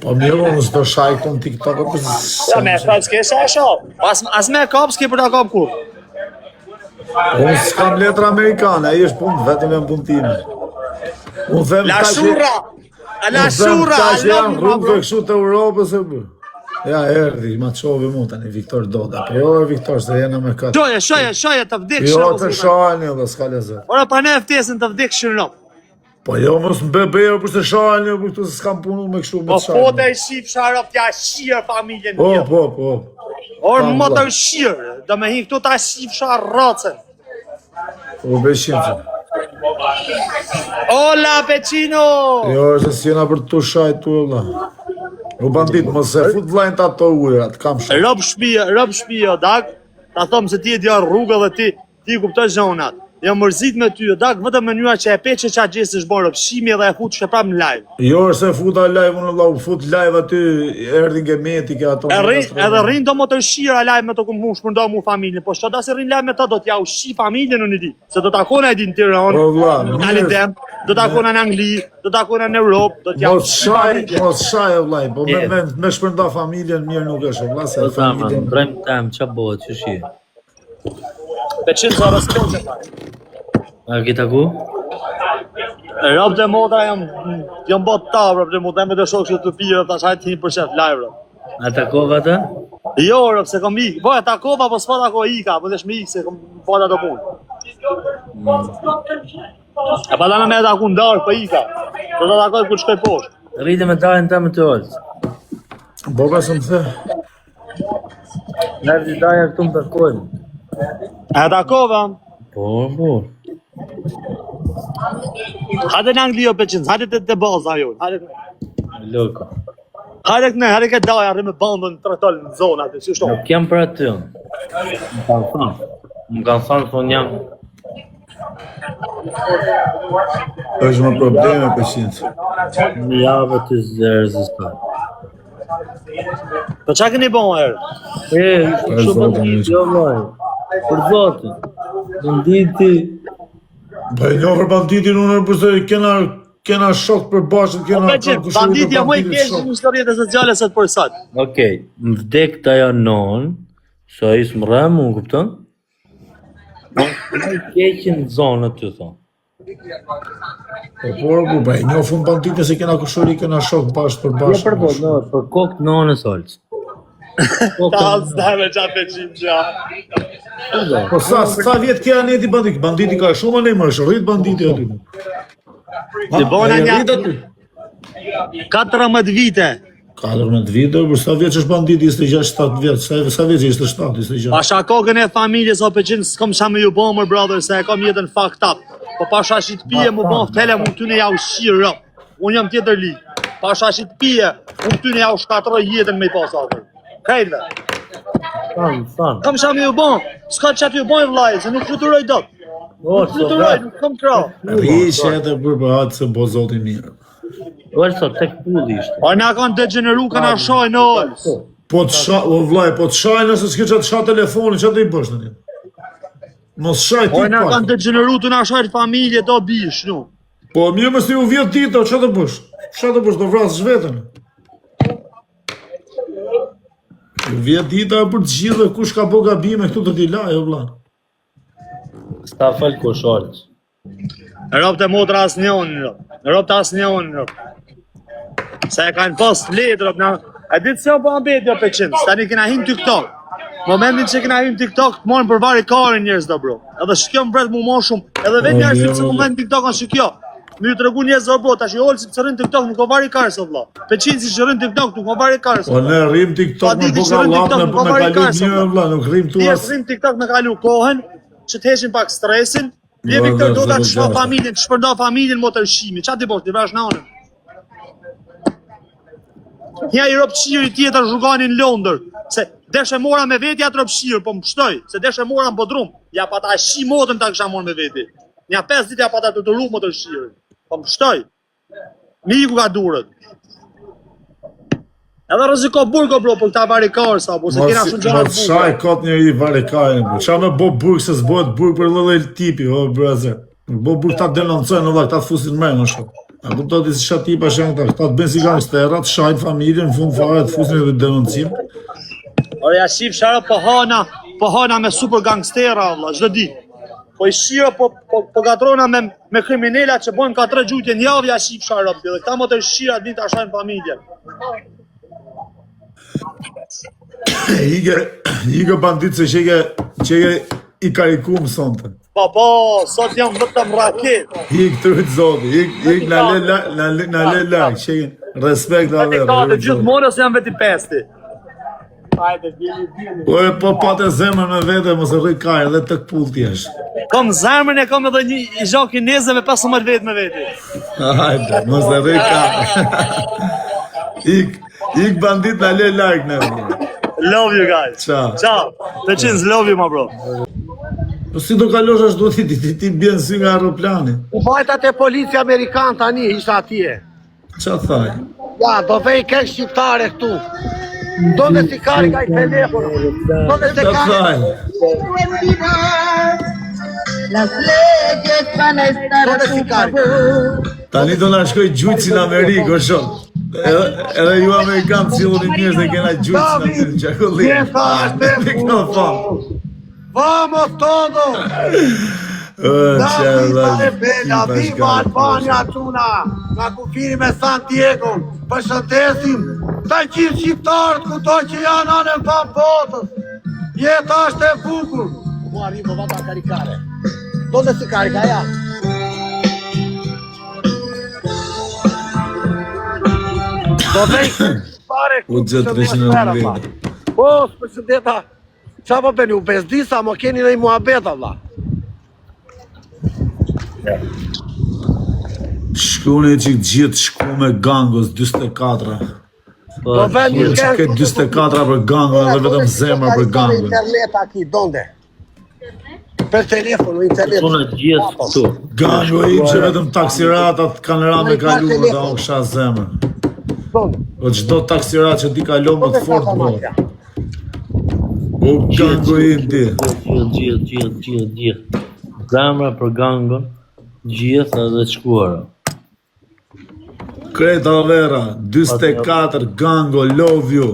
Po mirë, unë s'do shaj këtu në TikTok, po Ja, me tha s'ke sa e shoh. As as me kap s'ke për ta kap kur. Unë s'kam letra amerikane, ai është punë vetëm jam punë time. Unë them La këta që- shurra. A la unë them shurra, këta a që janë la rrugëve kështu të Europës e bë. Ja erdhi, ma çove mu tani Viktor Doda. Po jo Viktor, se jena me këtë. Shoje, shoje, shoje të vdekshën. Jo të shajnë, jo, s'ka lezet. Ora pa ne ftesën të vdekshën rob. Po jo mos më bëj bëj për të shajnë, jo, për këtu se s'kam punu me kështu me Po të po shajnë. të e shifsha rob t'ja shirë familjen Po tjetër. po po. Or po, më po. të shirë, do me hi këtu ta shifsha rracën. Po bëj shim. Ola Peqino! Jo, është se s'jena për të shajt tu vëlla. O bandit, mos e fut vllajin ta ato ujërat, kam shumë. Rob shpia, rob shpia, dak, ta thom se ti e djarë rrugë dhe ti, ti i kuptoj gjonat. Jam mërzit me ty, dak, vetëm mënyra që e pe që qa gjesti është bërë, shimi edhe e fut që prap në live. Jo, është se futa live, unë vëlla, u fut live aty, erdhi nga Meti ke ato. E rrin, edhe rrin do më të shira live me të kum mu shpërnda mu familjen, po çdo se rrin live me ta do t'ja ushi familjen unë i di, se do takona e di në Tiranë, Po vëlla, në mirë. Alidem, do takona në Angli, do takona në Europë, do t'ja Mos ushi shaj, familjen. mos shaj o vllai, po me E. me, me shpërnda familjen mirë nuk është, o vlla, se Po thamë, familjen. ndrojmë tem, qa bëhet, që shi? Peqin sa respekt. A ke taku? Rob të motra jam jam bë tavë, rob të motra me të shokë që të pije, tash hajtë të për shef live rob. A takova ata? Jo, rob, se kom ik. Po e takova, po s'po takova ika, po desh me ik se kom po ato punë. E pa dana me e taku ndarë, po ika. Do ta takoj kur shkoj poshtë. Rritë me dajën tëmë të olës. Po ka se më the. Erdhi daja këtu më takojmë. E takova. Po, po. Hajde në Angli o Peqin, hajde te te baza jonë. Hajde. Loko. Hajde këne, hajde ke daja, rri me bandën tretol në zonë aty, si shto. Nuk jam për aty. Më kanë thënë. Më kanë thënë thonë jam Është më probleme peqin. një javë të rezistoj. Po çka keni bën herë? E, Për shumë zotin, bandit, ishte. jo vllai. Për zotin. Banditi. Po e njoh për banditin unë për se kena kena shok për bashkët, Po kena Peqin, kushëri për banditi jam më i banditit keq shok. në historitë e sociale sot për sot. Okej, më vdek të ajo non, se ai s'më rrem, unë kupton? Më i keq në zonë aty thonë. Po por po po e njoh unë banditin se kena kushëri, kena shok bashkë për Jo bashkë. për po, no, për kokë nonës olës. Kokë Ta zdave qa Peqin qa. Po sa sa vjet ke aneti bandit? Banditi ka shumë anë më është rrit banditi aty. Ti bona e një- rrit aty. 14 vite. 14 vite, për sa vjeç është banditi 26 7 vjet, sa sa vjeç ishte 7 26. Pasha kokën e familjes o Peqin, s'kom qa me ju bo mër brother, se e kam jetën fucked up. Po pasha shit pije mu bo ftele, mu tyne ja u shirë, rob. Unë jam tjetër lig. Pasha shit pije, unë tyne ja u shkatroj jetën me i pas afër. Krejtve. Thanë, thanë. Kam qa me ju bo, s'ka qa t'ju boj vllai, se nuk fluturoj dot. O, Nuk fluturoj, nuk kam krah. Rriqe edhe për për atë se bo zoti mirë. Olso, tek pulli ishte. O na kanë degeneru, kanë na shajnë ols. Po të sha, o vllai, po të shaj nëse s'ke ç'a të sha telefonin, ç'a do i bësh tani? Mos shaj ti O na pak. kanë degeneru të na shajnë familje do bish, nu. Po mirë mos i u vjet dita, ç'a do bësh? Ç'a do bësh, do vrasësh veten? U vjet dita për të gjithë dhe kush ka bë gabime këtu do t'i laj, o vlla. S'ta fal kush olës. Rob të motra asnjëon, rob. Rob të asnjëon, rob. Se e kanë pas letër, rob, na... E ditë se o po ambet jo Peqin, se tani kena hinë TikTok. Momentin që kena hinë TikTok, të morën për vari karin njerëz do bro. Edhe shkjo më bret mu më shumë, edhe vetë Po, njerëz mirë, se po. moment TikTok është kjo. Më ju tregu njerëz o bro, tash i olë si të rrin TikTok nuk o vari karë so vlla. Peqin si që rrin TikTok nuk o vari karë so. Po ne rrim TikTok Pa me diti buka që rrim llap TikTok, me nuk ka me vari kalu karë, mirë vlla. vlla, nuk rrim tu Thjesht as. rrim TikTok me kalu kohën, që të heqin pak stresin. Vje Jo, Viktor dhe, Doda të 06. shpa familjen, të shpërnda familjen mo të shimi. Qa ti bosh, ti vrash nanën. Një i ropqiri tjetër zhurganin në Londër, se desh e mora me veti atë ropqirë, po më shtoj, se desh e mora në Bodrum, ja pa ta shi motën ta kisha morë me veti. Nja 5 ditë ja pa ta torturu më të shirin. Po më shtoj. Miku ka durët. Edhe rreziko burgo bro për këta varikarsa, po se kena Mos shumë gjëra mos të bukura. shaj kot njeri varekarin. bro. Qa me bo burg se s'bohet burg për lloj lloj tipi, o brother. Nuk bo burg ta denoncojnë valla, ta fusin më në shumë. A kupton ti se çfarë tipa janë këta? Këta të bëjnë si gangstera, të shajnë familjen, në fund fare të fusin edhe denoncim. Ore ja shif shara po hana, po hana me super gangstera valla, çdo ditë. Po i shira po po, po gatrona me me kriminela që bojnë ka tre gjujtje në javë ja shif shara dhe këta më të shira din ta shajnë familjen. Ike, ike bandit se qeke, qeke i karikum sonte. Po po, sot jam vetëm raket. Ik të rujt zoti, ik, ik na le la, na le, na le la, qeke, respekt Vetë aver. ka të gjithmonë ose jam vetë i pesti. Po e po pate zemrën me vete, mos e rri kajë edhe të këpull t'jesh. Kam zemrën e kam edhe një i gja kineze me 15 vetë me veti. Hajde, mos e rri kajë. ik, ik bandit na le larg ne. Love you guys. Ciao. Ciao. Të qenë love you my bro. Po si do kalosh ashtu ti ti ti, ti bjen sy nga aeroplani. U vajta te policia amerikan tani, isha atje. Qa thaj? Ja, do vej kek shqiptare këtu. Do dhe si karika i telefono. Do dhe se Qa karika. thaj? Entidad, Las leyes van a estar a ¿Dónde tu se carga? favor. Tani do na shkoj gjujtësi në Amerikë, o shok. Edhe, edhe ju amerikanë silluni njerëz e kena gjujtësi në aty në Gjakollin. Jeta është e Këto fam. Vamos todo! Ë, La qa viva vllai, e bella, tipa viva shka. Albania çuna, nga kufiri me San Diego, përshëndesim të gjithë shqiptarët kudo që janë anë e mban botës. Jeta është e bukur. Mu arrivo vado a caricare. Dove si carica, ja? Do vej pare U gjet 319. Po, s'përshëndeta. Qa po bëni, u bezdisa, mo keni në i muhabet, vlla. Shkoni që gjithë shku me gangos 44-a. Po, Do vend një Që këtë 44-a për gangon edhe vetëm zemër për gangon. Internet aki, donde? Per telefono, internet. Çuna gjithë këtu. Gango im që vetëm taksiratat kanë ra me kalu dhe o kësha zemër. Donde? O çdo taksirat që ti kalon më Donde të sta fort bëhet. farmacia? O gango im ti. Gjithë, gjithë, gjithë, gjithë, gjithë. Zemra për gangon, gjithë edhe të shkuara. Kreta Vera, 44 gango love you.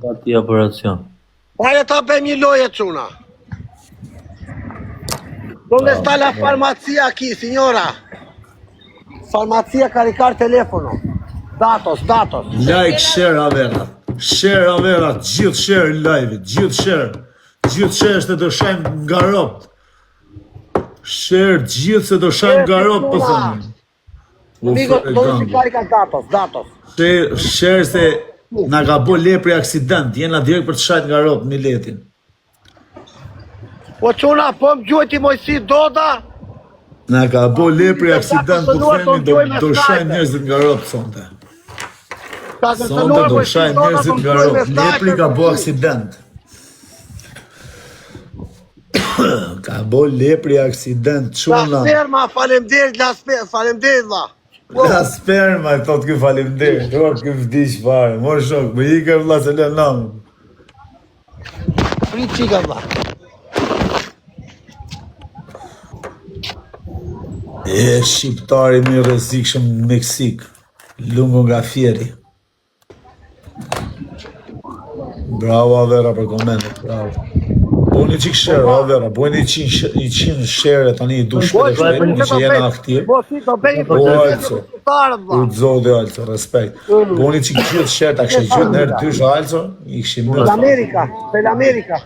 Pati operacion. Hajde ta bëjmë një loje çuna. Donde sta la farmacia aquí, signora? Farmacia caricar telefono. Datos, datos. Like, share Avera. Share Avera, gjithë share live, gjithë share. Gjithë share se do shajmë nga robt. Share gjithë se do shajmë nga robt, po thonë. U Amigo, fre donde si gango. carica datos, datos. Share, share se na ka bo lepri aksident, jena direkt për të shajt nga robt miletin. Po çuna, po më gjuajti Mojsi Doda? Na ka bo lepri aksident, po themi do, do shajmë njerëzit nga robt sonte. Ka Sonte kërcënuar do Mojsi shajmë Doda, njerëzit po më nga gjuaj me robt. Lepri sniper. ka bo aksident. Ka bo lepri aksident, La çuna. sperma, faleminderit la sperma, faleminderit vlla. La sperma, i thot ky faleminderit. O ky vdiq fare. Mor shok, më ikë vlla se lën namun. Prit çika vlla. E shqiptari më i rrezikshëm në Meksik, lungo nga Fieri. Bravo Avera për komentet, bravo. Boni çik share, Avera, boni 100 100 share tani i du shpejt e shpejt, një që jena aktiv. Po si do bëj Po, Alco. shqiptarët vlla. U zoti Alco, respekt. Boni çik gjithë share, ta kishe gjithë në herë dysh Alco, i kishim Për mbyll. Amerika, për Amerika.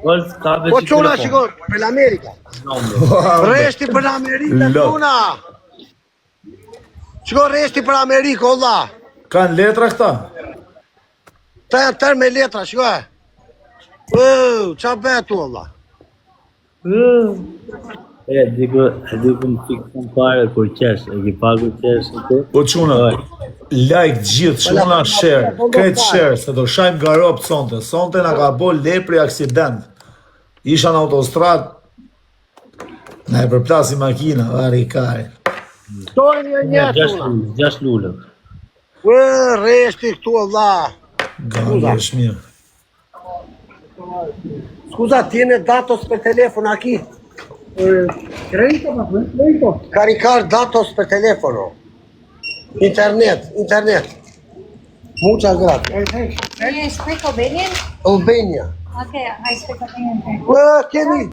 Golf ka veç Po i çuna telefon. shiko, për Amerika. Rreshti për Amerikë Lot. çuna. Shiko rreshti për Amerikë, o vlla. Kanë letra këta? Ta janë tërë me letra, shiko. e. Ë, ça bëhet tu o vlla? E, diku, e diku më fiksun pare kur qesh, e ki pa kur qesh e ti? Po çuna, like gjithë, çuna share, krejt share, se do shajmë nga robt sonte. Sonte na ka bo lepri aksident. Isha në autostrad, na e përplasi makina, vari kare. Tojnë një një Gjashtë çuna. lule, gjashtë lule. Ë, rreshti këtu o vlla. Gangi është mirë. Scusa, tiene datos per telefono aquí? Crédito, papá, crédito. Caricar datos per telefono. Internet, internet. Muchas gracias. You speak Albanian? Albania. Okay, I speak Albanian too. Ua, keni.